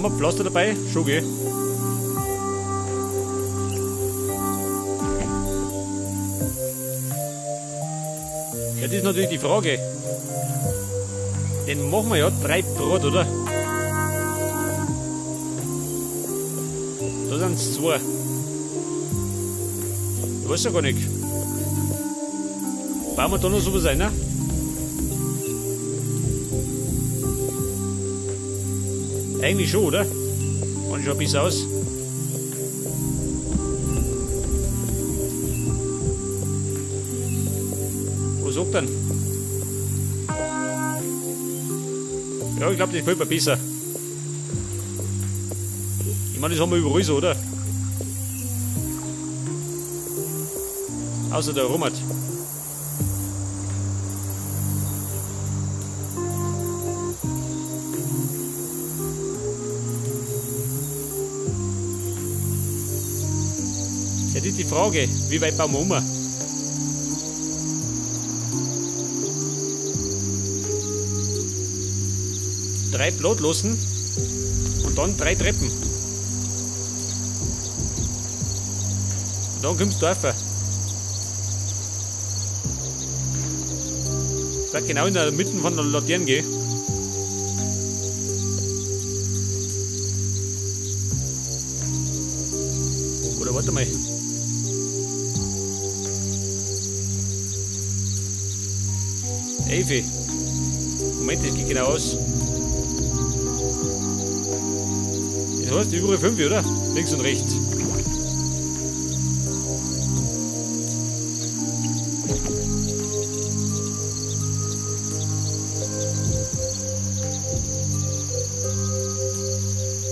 Haben wir Pflaster dabei? Schon, gell? Ja, das ist natürlich die Frage. Den machen wir ja 3 Brot, oder? Da sind es 2. Ich weiß ja gar nicht. Bauen wir da noch sowas ein, ne? Eigentlich schon, oder? Und schaut besser aus. Was sagt denn? Ja, ich glaube, das gefällt mir besser. Ich meine, das haben wir überall so, oder? Außer der Romat. Ja, das ist die Frage, wie weit bauen wir um? Drei Blotlosen und dann 3 Treppen. Und dann kommst du rauf. Das wird genau in der Mitte von der Laterne gehen. Oder warte mal. Elfi. Moment, das geht genau aus. Das heißt überall 5, oder? Links und rechts.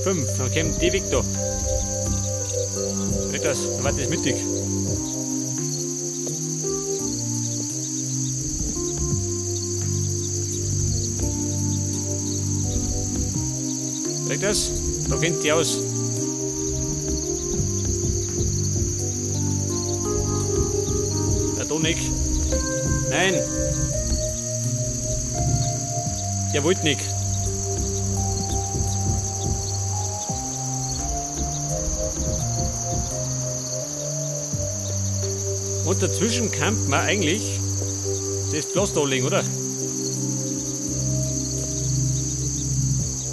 Fünf, dann kommt die weg da. Nicht das, dann war das mittig. Kriegt das? Da kennt die aus. Na, da nicht. Nein. Der wollte nicht. Und dazwischen kann man eigentlich das Pflaster anlegen, oder?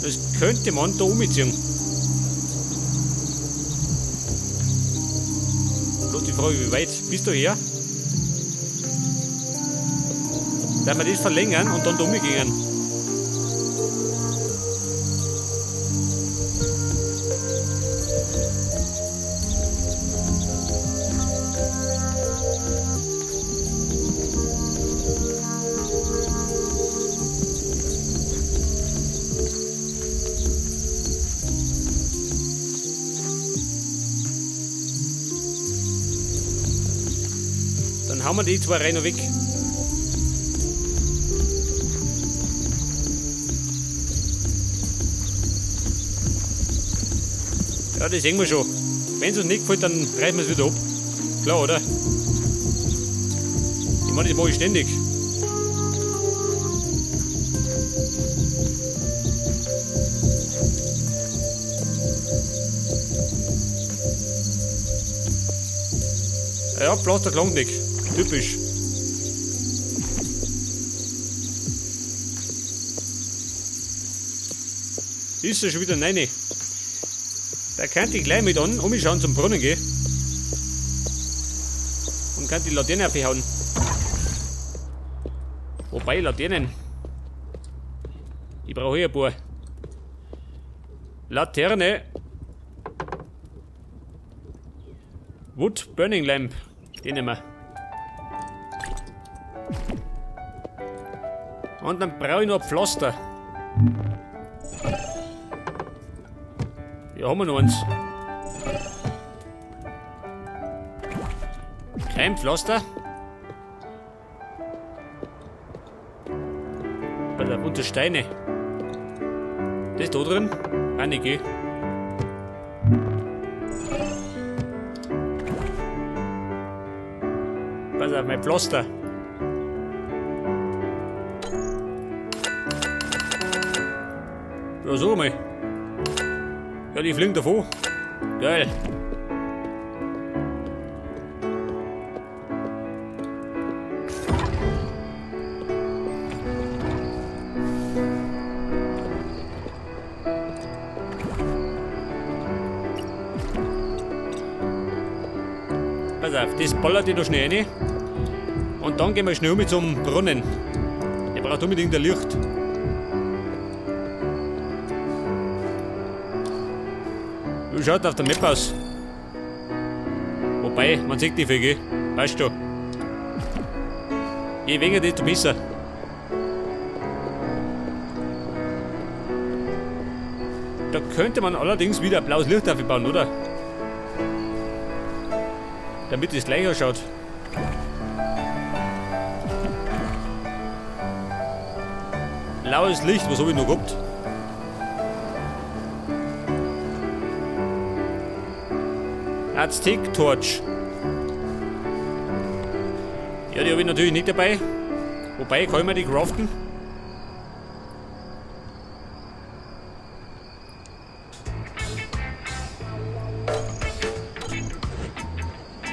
Das könnte man da umziehen. Bloß die Frage, wie weit bist du her? Dann wir das verlängern und dann da umgehen. Dann hauen wir die 2 Reihen noch weg. Ja, das sehen wir schon. Wenn es uns nicht gefällt, dann reißen wir es wieder ab. Klar, oder? Ich meine, das mache ich ständig. Ja, Pflaster klangt nicht. Typisch. Ist ja schon wieder 9. Da könnte ich gleich mit an, umschauen zum Brunnen gehen. Und kann die Laterne aufhauen. Wobei, Laternen. Ich brauche hier ein paar. Laterne. Wood Burning Lamp. Den nehmen wir. Und dann brauche ich noch ein Pflaster. Ja, haben wir noch eins. Kein Pflaster. Bei der bunten Steine. Das ist da drin. Einige. Pass auf, mein Pflaster. Ja, so mal. Ja, die fliegen davon. Geil. Pass auf, das ballert ich da schnell rein. Und dann gehen wir schnell mit zum Brunnen. Der braucht unbedingt ein Licht. Wie schaut auf der Map aus? Wobei, man sieht die Vögel. Weißt du. Je weniger, desto besser. Da könnte man allerdings wieder ein blaues Licht aufbauen, oder? Damit es gleich ausschaut. Blaues Licht, was habe ich noch gehabt? Aztec Torch. Ja, die habe ich natürlich nicht dabei. Wobei, kann ich mir die craften?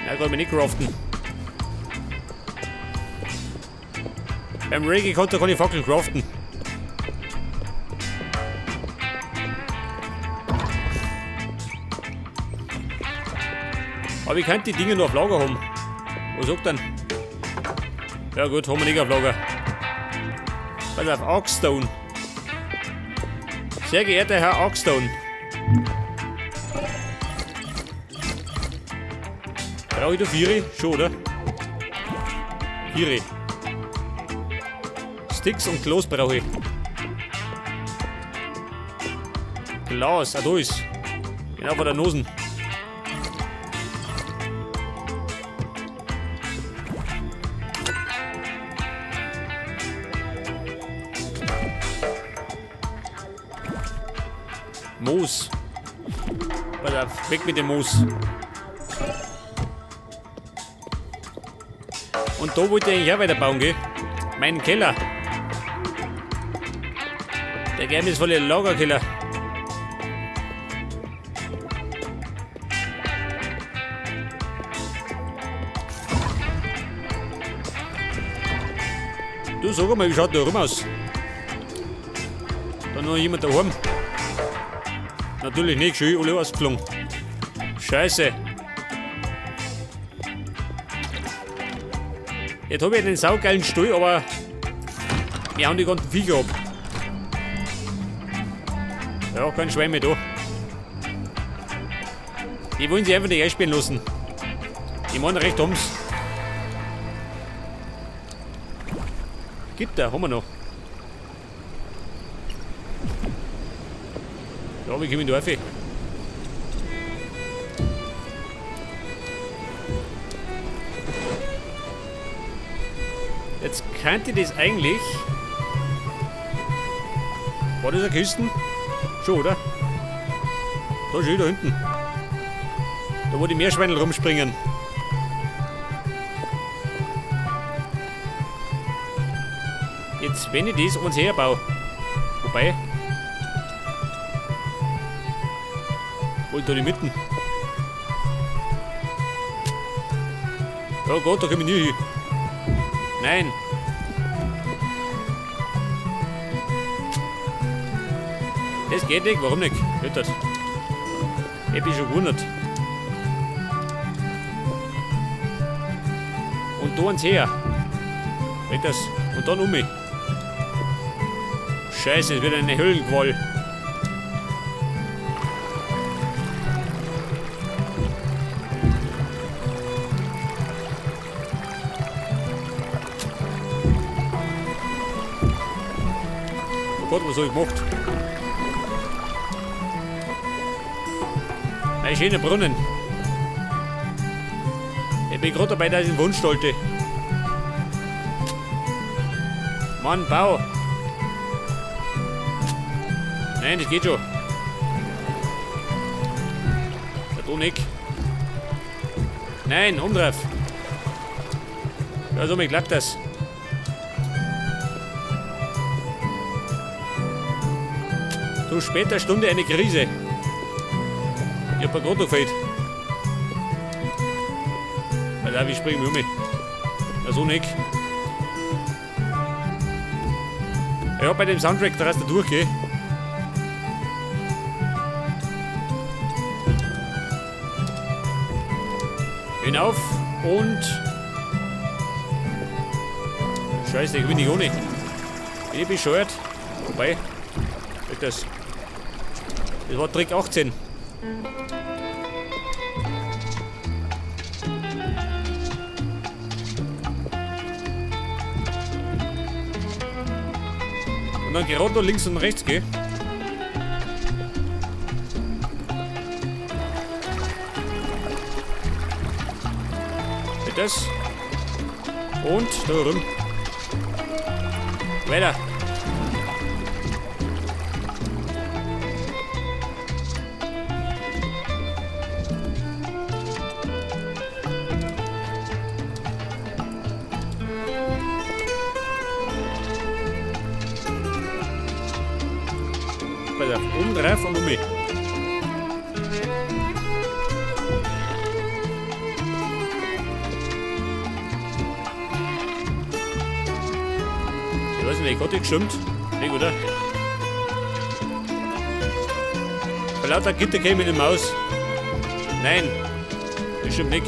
Nein, kann ich mir nicht craften. Beim Reggae-Konto kann ich Fackeln craften. Aber ich könnte die Dinge nur auf Lager haben. Was sagt denn? Ja gut, haben wir nicht auf Lager. Pass auf, Arcstone. Sehr geehrter Herr Arcstone. Brauche ich da 4? Schon, oder? 4. Sticks und Glas brauche ich. Glas, ah da ist. Genau vor der Nosen. Moos. Pass auf, weg mit dem Moos. Und da wollte ich eigentlich auch weiterbauen, gell? Meinen Keller. Der geheimnisvolle Lagerkeller. Du, sag mal, wie schaut da rum aus? Da noch jemand daheim? Natürlich nicht, schön, alle ausgeflogen. Scheiße. Jetzt habe ich einen saugeilen Stuhl, aber wir haben die ganzen Viecher ab. Ja, kein Schwein mehr da. Die wollen sich einfach nicht einsperren lassen. Ich meine, recht haben's. Gibt da, haben wir noch. Ja, wir kommen da rauf. Jetzt könnte das eigentlich... War das eine Kiste? Schon, oder? Da schön, da hinten. Da wo die Meerschweinel rumspringen. Jetzt, wenn ich das uns herbaue. Wobei... Wo ist da die Mitten? Oh Gott, da komme ich nie hin. Nein. Das geht nicht, warum nicht? Geht das? Ich bin schon gewundert. Und da eins her. Geht das? Und dann um mich. Scheiße, es wird eine Höllenqual. Oh Gott, was habe ich gemacht? Ein schöner Brunnen. Ich bin gerade dabei, dass ich einen Wunsch sollte. Mann, bau! Nein, das geht schon. Da nicht. Nein, umdrauf. Ja, so mir klappt das. Zu später Stunde eine Krise. Hat mir gerade noch gefehlt. Alter, wie springen wir um mich? Ja, so nicht. Ja, bei dem Soundtrack, da reißt er durch, gell? Hinauf und... Scheiße, ich bin nicht ohne. Bin ich bescheuert? Wobei, das war Trick 18. Und dann gerade noch links und rechts, gell? Das. Und da rum. Weiter. Pass auf, oben drauf und um mich. Ich weiß nicht, hat die gestimmt? Nicht, oder? Bei lauter Gitter käme ich nicht mehr aus. Nein, das stimmt nicht.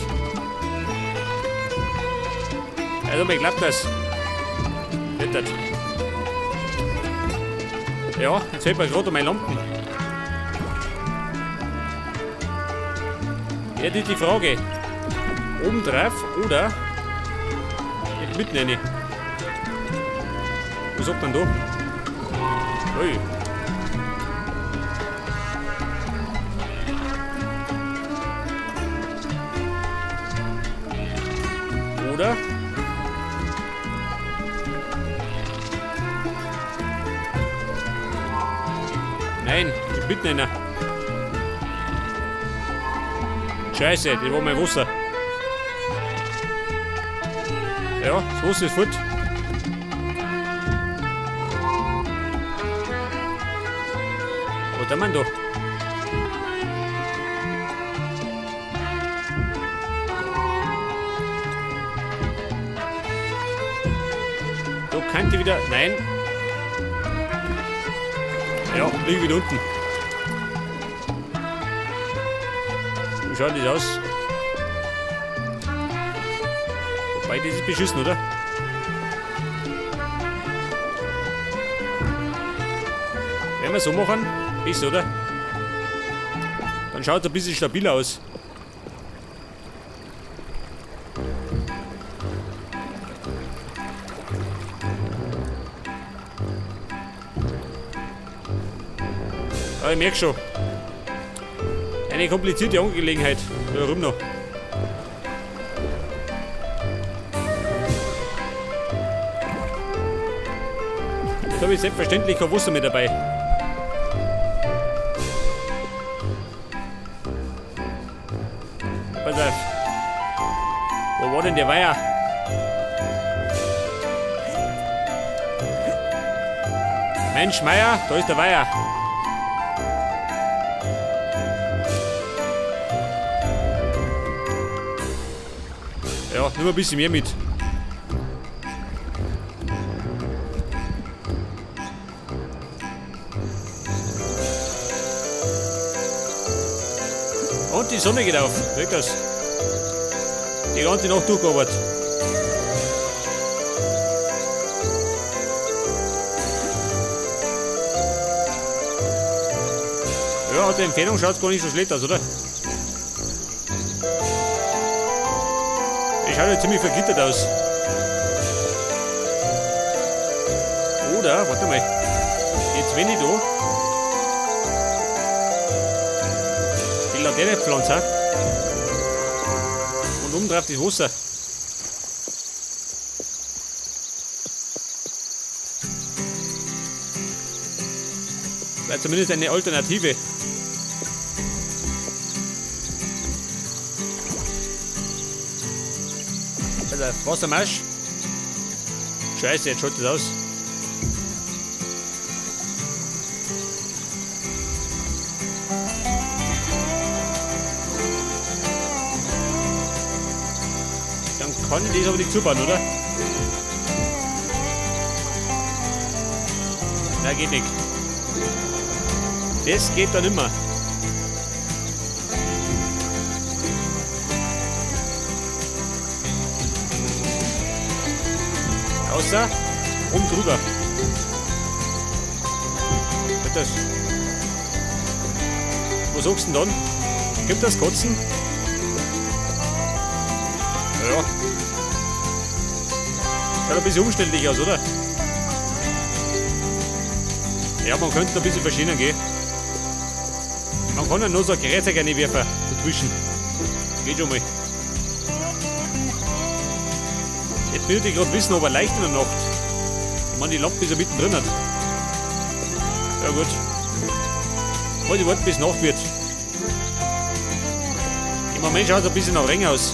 Also, mir klappt das. Nicht das. Ja, jetzt fehlt mir gerade meine Lampen. Ja, das ist die Frage. Oben drauf oder mitten rein. Was sagt man da? Ui. Oder? Nein, ich bin einer. Scheiße, das war mein Wasser. Ja, das Wasser ist fort. Was tut man da? Da kann ich wieder... Nein. Ja, liege wieder unten. Wie schaut das aus? Wobei, das ist beschissen, oder? Wenn wir so machen, ist, oder? Dann schaut es ein bisschen stabiler aus. Ja, ich merke schon. Eine komplizierte Angelegenheit. Warum noch? Jetzt habe ich selbstverständlich kein Wasser mehr dabei. Pass auf. Wo war denn der Weiher? Mensch, Meier, da ist der Weiher. Ja, nur ein bisschen mehr mit. Und die Sonne geht auf. Wirklich. Die ganze Nacht durchgearbeitet. Ja, aus der Entfernung schaut es gar nicht so schlecht aus, oder? Die schaut ja ziemlich vergittert aus. Oder, warte mal. Jetzt wenn ich da die Laterne pflanze und oben drauf das Wasser. Wäre zumindest eine Alternative. Also Wassermarsch. Scheiße, jetzt schaut das aus. Kann ich das aber nicht zubauen, oder? Nein, geht nicht. Das geht dann immer. Außer oben drüber. Geht das? Was sagst du denn dann? Gibt das Kotzen? Ja. Schaut ein bisschen umständlich aus, oder? Ja, man könnte ein bisschen verschieden gehen. Man kann ja nur so ein Gerät reinwerfen, dazwischen. Geht schon mal. Jetzt würde ich gerade wissen, ob er leicht in der Nacht. Ich meine, die Lampe ist ja mittendrin. Hat. Ja gut. Muss ich warten, bis Nacht wird. Im Moment schaut es ein bisschen nach Regen aus.